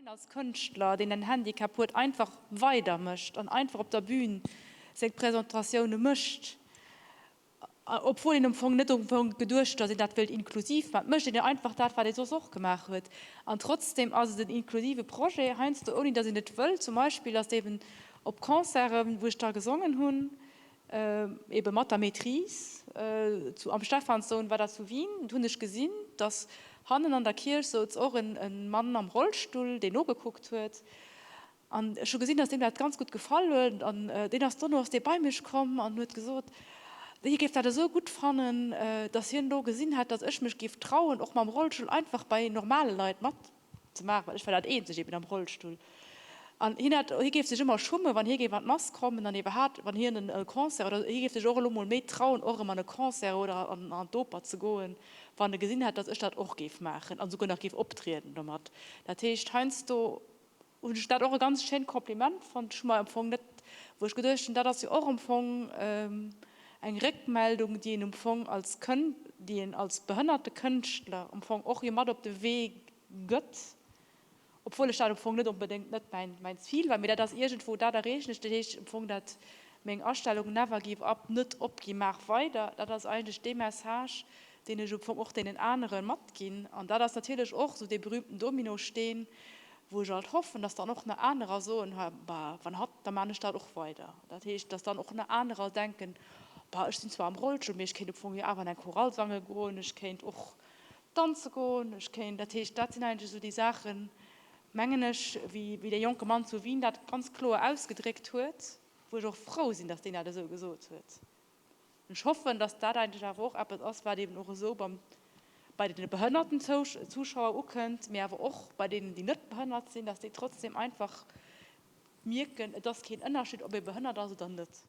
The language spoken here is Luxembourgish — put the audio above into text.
Wann een als Kënschtler, deen en Handicap huet, einfach weider mécht an einfach op der Bühn seng Presentatioune mécht, obwuel een am Fong net am Fong geduecht, datt een dat wéilt inklusiv maachen, mécht een jo einfach dat, wat ee soss och gemaach huet. An trotzdem ass et en inklusive Projet, heiansdo ouni datt een et wëllt. Zum Beispill ass et eben op Concerten, wou ech da gesongen hunn, ebe mat der Maîtrise, zu am Stephansdom war dat zu Wien, do hunn ech gesinn, datt hannen an der Kierch souz och e Mann am Rollstull, deen nogekuckt huet. An ech hu gesinn, dass deem dat ganz gutt gefall huet. An deen ass dono ass dee bei mech komm an huet gesot, hie géif dat esou gutt fannen, dass hien elo gesinn hätt, dass ech mech géif trauen, och mam Rollstull einfach bei normale Leit matzemaachen, well ech war dat eenzegt eben am Rollstull. An hien hat, hie géif sech ëmmer schummen, wann hie géif an d'Mass kommen an iwwerhaapt, wann hien en Concert oder hie géif sech och elo mol méi trauen, och erëm an e Concert oder an d'Oper ze goen, wann e gesinn hätt, dass ech dat och géif maachen an esouguer nach géif optrieden domat. Dat heescht, heiansdo hunn ech dat och e ganz schéint Kompliment fonnt. Ech hu mer am Fong net, wou ech geduecht hunn, dat ass jo och am Fong eng Réckmeldung, déi een am Fong als Kën, déi een als behënnerte Kënschtler am Fong och jo mat op de Wee gëtt, obwuel ech dat am Fong net onbedéngt, net mäin, mäin Zil war, mee dat ass iergendwou, dat erreechen ech. Dat heescht am Fong dat meng Astellung never give up, net opgi, maach weider, dat ass eigentlech dee Message, deen ech am Fong och deenen anere matginn. An dat ass natierlech och esou dee berühmten Dominosteen, wou ech alt hoffen, dass dann och nach anerer soen, ha, bah, wann hatt, da maan ech dat och weider. Dat heescht, dass dann och nach anerer denken, bah, ech sinn zwar am Rollstull, mee ech kéint am Fong jo awer an eng Chorale sange goen, ech kéint och danze goen, ech kéint. Dat heescht, dat sinn eigentlech esou déi Saachen, mengen ech, wéi wéi dee jonke Mann zu Wien dat ganz kloer ausgedréckt huet, wou ech och frou sinn, dass deen dat esou gesot huet. Ech hoffen, dass dat eigentlech awer och eppes ass, wat eben och esou beim, bei deene behënnerten Zuschauer ukënnt, mee awer och bei deenen, déi net behënnert sinn, dass déi trotzdem einfach mierken, et ass keen Ënnerscheed, ob ee behënnert ass oder net.